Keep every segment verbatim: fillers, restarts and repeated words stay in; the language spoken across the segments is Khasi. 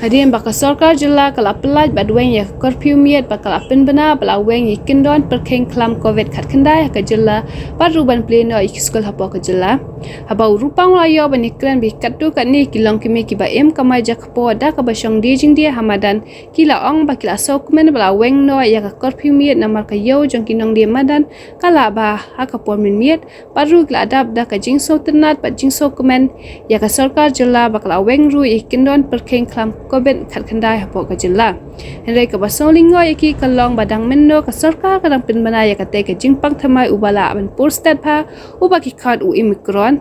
Hadien ba ka sorkar jylla ka la pyllait bad weng ïa ka curfew miet, ba ka la pynbna ba la weng ïa ki kyndon pyrkhing khlam covid khatkhyndai ha ka jylla, bad ruh ban plie noh ïa ki skul hapoh ka jylla. Haba u Rupang u la ïoh ban ïakren bad katto katne ki longkmie kiba im kamai jakpoh da kaba shong die jingdie ha madan, ki la ong ba ki la sngewkmen ba la weng noh ïa ka curfew miet, namar ka ïew jong ki nongdie madan ka la bha ha ka por mynmiet, bad ruh ki la dap da ka jingsngewtynnat bad jingsngewkmen ïa ka sorkar jylla ba ka la weng ruh ïa ki kyndon pyrkhing khlam covid khatkhyndai hapoh ka jylla. Hynrei kaba sngewlyngngoh ïa ki ka long ba dang mynno ka sorkar ka dang pynbna ïa katei ka jingpang thymmai uba lah ban pur stet bha, uba ki khot u Omicron.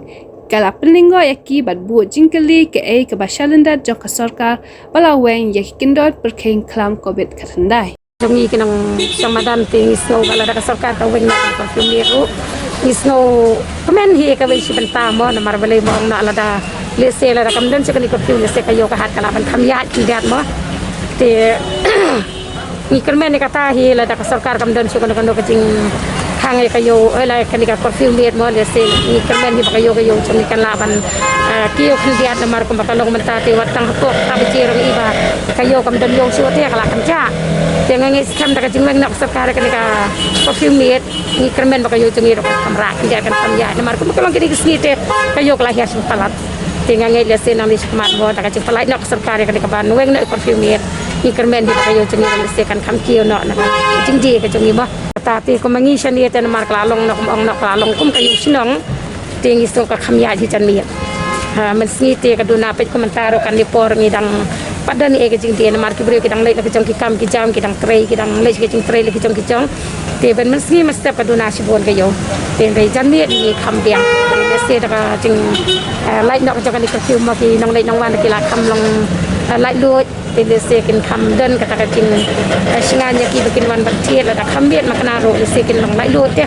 Ka la pynlyngngoh ïa ki bad buh jingkylli kaei kaba shalyndet jong ka sorkar ba la weng ïa ki kyndon pyrkhing khlam covid khatkhyndai. Jong ngi ki nongshong madan te ngi sngew ba lada ka sorkar ka weng noh ka curfew miet ruh, ngi sngewkmen hi kawei shi bynta mo, namar balei mo, ong noh lada lehse lada kam don shuh kane ka curfew, lehse ka ïew ka hat ka lah ban kham ïaid khyndiat mo. Te ngi kyrmen ïa kata hi, lada ka sorkar kam don shuh kano kano ka jingkhang ïa ka ïew, eh, la kane ka curfew miet mo, lehse ngi kyrmen hi ba ka ïew, ka ïew jong ngi kan lah ban, eh, kiew khyndiat, namar kumba ka long mynta te wat tang hapoh kata ba jia ruh ngi i ba ka ïew kam don ïew shuh te ka la kynjah. Te nga ngeit skhem da ka jingweng noh ka sorkar ïa kane ka curfew miet, ngi kyrmen ba ka ïew jong ngi ruh kan kham rah khyndiat, kan kham ïaid, namar kumba ka long kine ki sngi te ka ïew ka la hiar shuh palat. Te nga ngeit lehse nangne shakhmat mo, da ka jingpyllait noh ka sorkar ïa kane kaba weng noh ïa ka curfew miet, ngi kyrmen hi ba ka ïew jong ngi ruh lehse kan kham kiew noh na ka jingdie ka jong ngi mo. Kata te kumba ngi shane te namar ka la long noh, ong noh ka la long kum ka ïew shnong. Te ngi sngew ka kham ïaid hi janmiet. Ha, mynsngi te ka duna peit kumta ruh kane por ngi dang pat don ei ka jingdie namar ki briew ki dang leit la ki jong ki kam ki jam, ki dang trei, ki dang leit ki jingtrei la ki jong ki jong. Te ban mynsngi mynstep ka duna shibun ka ïew. Te hynrei janmiet ngi kham biang. Te lehse da ka jing, eh, lait noh ka jong kane ka curfew mo ki nongleit nongwan ki la kham long, eh, laitluid. Te lehse kin kham don kata ka jing, eh, shngain ïa ki ba kin wan ban thied, lada kham miet ma kane ruh lehse kin long laitluid te.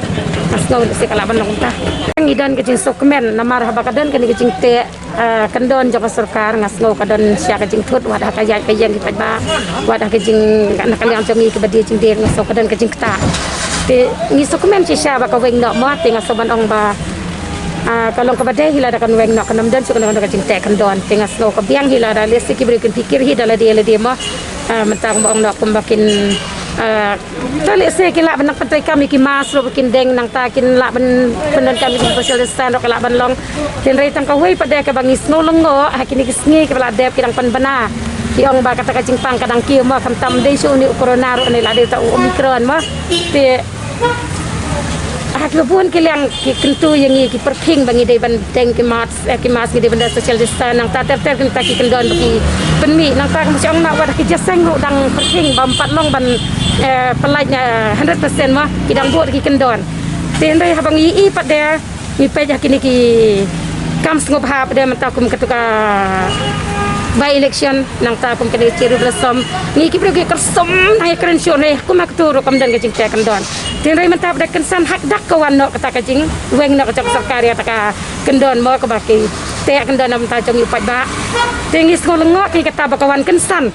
Nga sngew lehse ka lah ban long kumta. Ngi don ka jingsngewkmen namar haba ka don kane ka jingteh, eh, kyndon jong ka sorkar, nga sngew ka don shisha ka jingthut, wat ha ka ïaid ka ïeng ki paidbah, wat ha ka jing, na ka liang jong ngi kiba die jingdie, nga sngew ka don ka jingktah. Te ngi sngewkmen shisha ba ka weng noh mo, te nga sngew ban ong ba Ah, ka long kaba dei hi lada kan weng noh, kan ym don shuh kano kano ka jingteh kyndon. Te nga sngew ka biang hi lada lehse ki briew kin pyrkhat hi da lade lade mo. Ah, mynta kumba ong noh kumba kin, ah, to lehse ki lah ban nang pyntreikam ïa ki mask ruh ba kin deng, nangta kin lah ban pyndonkam ïa ki social distance ruh ka lah ban long. Te hynrei tang kawei pat de kaba ngi sngew lyngngoh ha kine ki sngi kiba la dep ki dang pynbna. Ki ong ba kata ka jingpang ka dang kiew mo, khamtam dei shuh une u corona ruh, une la dei uta u Omicron mo. Te ha kiba bun ki liang ki kyntu ïa ngi ki pyrkhing ba ngi dei ban deng ki mask, eh, ki mask, ngi dei ban da social distance, nangta ter ter kita ki kyndon ba ki pynmih, nangta kumba shu ong noh wat ha ki jingïaseng ruh dang pyrkhing ba ym pat long ban, eh, pyllait na hundred percent mo, ki dang buh da ki kyndon. Te hynrei haba ngi ïohi pat de ngi peit ha kine ki kam sngewbha pat de mynta kum katu ka by election, nangta kum kane cherry blossom, ngi ki briew ki kyrsom na ïa kren shuh ne kumba katu ruh kam don ka jingteh kyndon. Te hynrei mynta ba da kynsan hak dak ka wan noh kata ka jingweng noh ka jong ka sorkar ïa kata ka kyndon mo kaba ki teh kyndon na bynta jong ngi u paidbah. Te ngi sngew lyngngoh ki kata ba ka wan kynsan.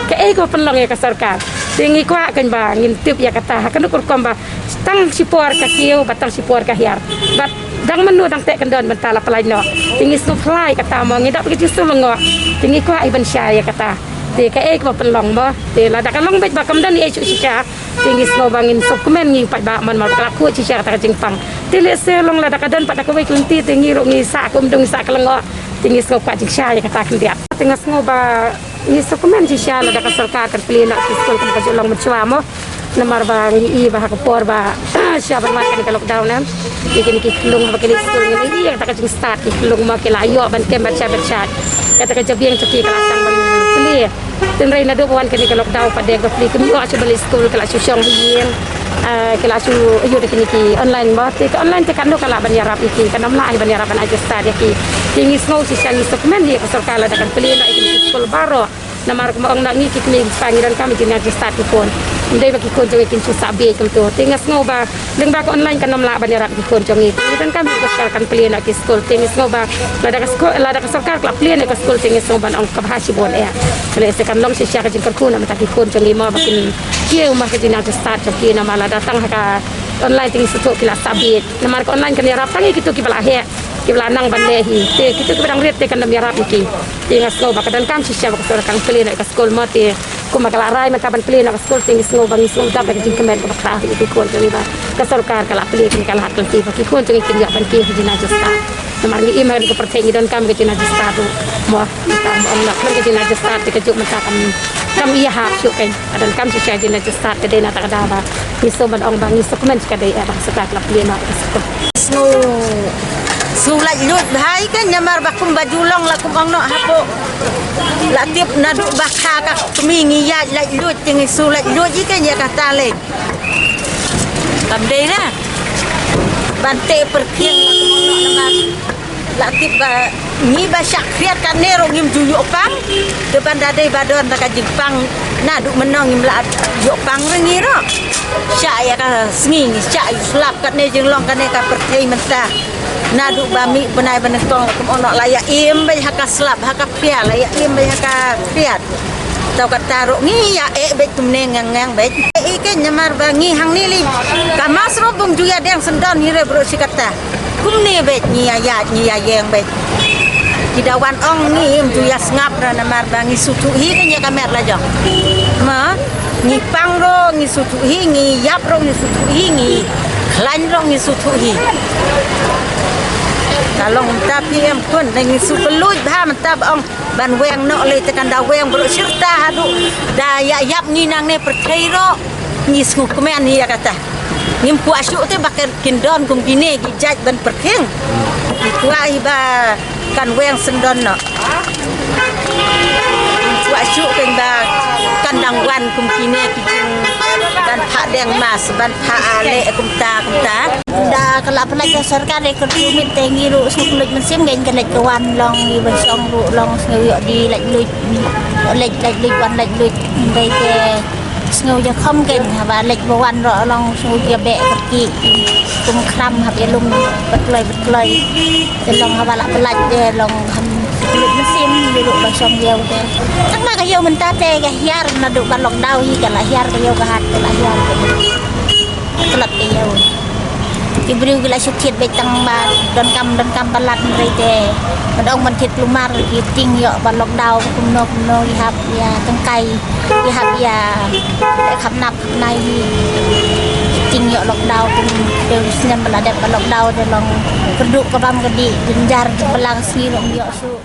Kaei kaba pynlong ïa ka sorkar. Te ngi kwah kein ba ngin tip ïa kata ha kano ka rukom ba tang shipor ka kiew, ba tang shipor ka hiar. Ba dang mynno dang teh kyndon mynta la pyllait noh. Te ngi sngew phylla ïa kata mo, ngi dap ka jingsngew lyngngoh. Te ngi kwah ban shai ïa kata. Te kaei kaba pynlong mo. Te lada ka long beit ba kam don ei shuh shisha. Te ngi sngew ba ngin sngewkmen ngi paidbah mon, ba ka la khuid shisha kata ka jingpang. Te lehse long lada ka don pat da kawei ka lynti te ngi ruh ngi sah kumdung, ngi sah ka lyngngoh. Te ngi sngew kwah jingshai ïa kata khyndiat. Te nga sngew ba ngi sngewkmen shisha lada ka sorkar kan plie noh ki skul kum ka ju long mynshuwa mo. Namar ba ngi i ba ha ka por ba sha ban wan kane ka lockdown ne, ïa kine ki khyllung haba ki leit skul ngi la i ïa kata ka jingstad, ki khyllung mo ki la ïoh ban kem bad shai bad shai. Kata ka jabieng jong ki ka la sdang ban plie. Te hynrei naduh ba wan kane ka lockdown pat de ki briew kim ïoh shuh ban leit skul, ki la shu shong ha ïing. Ah, ki la shu ïoh da kine ki online mo. Te ka online te katno ka lah ban ïarap ïa ki, kan ym lah hi ban ïarap ban ai jingstad ïa ki. Te ngi sngew shisha, ngi sngewkmen ïa ka sorkar lada kan plie noh ïa kine ki skul baroh. Namar kumba ong noh ngi ki kmie ki kpa ngi donkam ïa ki jingstad ki khun. Ym dei ba ki khun jong ngi kin shu sah bieit kumto. Te nga sngew ba lyngba ka online kan ym lah ban ïarap ïa ki khun jong ngi. Ngi donkam ïa ka sorkar kan plie noh ki skul. Te ngi sngew ba lada ka skul, lada ka sorkar ka la plie noh ka skul te ngi sngew ban ong kaba ha shibun eh. Lehse kan long shisha ka jingkyrkhu na bynta ki khun jong ngi mo ba kin kiew mo ka jingnang jingstad jong ki, namar lada tang ha ka online te ngi sngewthuh ki la sah bieit. Namar ka online kan ïarap tang ïa kito kiba la heh. Ki la nang ban leh hi. Te kito kiba dang rit te kan ym ïarap ïa ki. Te nga sngew ba ka donkam shisha ba ka sorkar kan plie noh ïa ka skul mo te. Kumba ka la rai mynta ban plie noh ka skul te ngi sngew ba ngi sngewdap ïa ka jingkmen kaba khraw ïa ki khun jong ngi ba ka sorkar ka la plie kane ka lad ka lynti ba ki khun jong ngi kin ïoh ban kiew ha ka jingïaseng stad. Namar ngi im ha ka pyrthei ngi donkam ka jingïaseng stad ruh mo. Mynta ba ong noh ka jingïaseng stad te ka juk mynta kam kam ïahap shuh kein. Ka donkam shisha jingïaseng stad ka dei na kata ka daw ba ngi sngew ban ong ba ngi sngewkmen shisha ka dei eh ba ka sorkar ka la plie noh ïa ka skul. Sngew sngew laitluid bha ïa kein namar ba kumba ju long la kum ong noh hapoh. La tip naduh ba kha ka kmie ngi ïaid laitluid te ngi sngew laitluid ïa kein ïa kata lei. Kam dei na ban teh pyrkhing la kum ong noh namar la tip ba ngi ba shah khriat katne ruh ngim ju ïoh pang. Te ban da dei ba don da ka jingpang naduh mynno ngim lah ïoh pang re ngi ruh. Shah ïa ka sngi ngi shah ïa u slap katne jinglong kane ka pyrthei mynta. Naduh ba mih bnai ba nyngkong la kum ong noh la ïa im beit ha ka slap ha ka pia la ïa im beit ha ka khriat. Tau kata ruh ngi ïa eh beit kumne ngang ngang beit. Eh, i kein namar ba ngi hangne lei. Ka mas ruh bym ju ïa deng syndon hi re bro shi kata. Kumne beit ngi ïa ïaid ngi ïa ïeng beit. Ki da wan ong ngi ym ju ïa sngap re namar ba ngi sngewthuh hi kein ïa ka met la jong. Ma ngi pang ruh ngi sngewthuh hi ngi ïap ruh ngi sngewthuh hi ngi khlaiñ ruh ngi sngewthuh hi. Ka long mynta phi em khun ngi sngewthuh luid bha mynta ba ong ban weng noh lei te kan da weng baroh shirta haduh da ïa ïap ngi nangne pyrthei ruh ngi sngewkmen ïa kata. Ngim kwah shuh te ba kin don kum kine ki jait ban pyrkhing. Ngi kwah hi ba kan weng syndon noh. Ngi kwah shuh kein ba kan dang wan kum kine ki jing ban phah deng mas ban phah ale kumta kumta. Da ka la pynlait ka sorkar ïa ka kyrkiw miet te ngi ruh sngew kylluid mynsiem kein ka leit ka wan long ngi ban shong ruh long sngew ïoh die lait luid leit lait luid wan lait luid. Hynrei te sngew ïakhom kein haba leit ba wan ruh long sngew ïa beh kyrkieh kum khram hap ïalum ba kloi ba kloi. Te long haba la pynlait te long kham kylluid mynsiem ngi ruh ba shong ïew te. Tang ba ka ïew mynta te ka hiar naduh ba lockdown hi ka la hiar ka ïew ka hat ka la hiar ka. Tlot ka ïew. Ki briew ki la shu thied beit tang ba donkam donkam palat hynrei te ban ong ban thied kulmar ki tieng ïoh ba lockdown kumno kumno ki hap ïa tangkai ki hap ïa khapnap khapnai hi. Ki tieng ïoh lockdown kum te u snem ba la dep ba lockdown te long kyrduh ka bam ka dih jynjar ki plang sngi long ïoh shuh.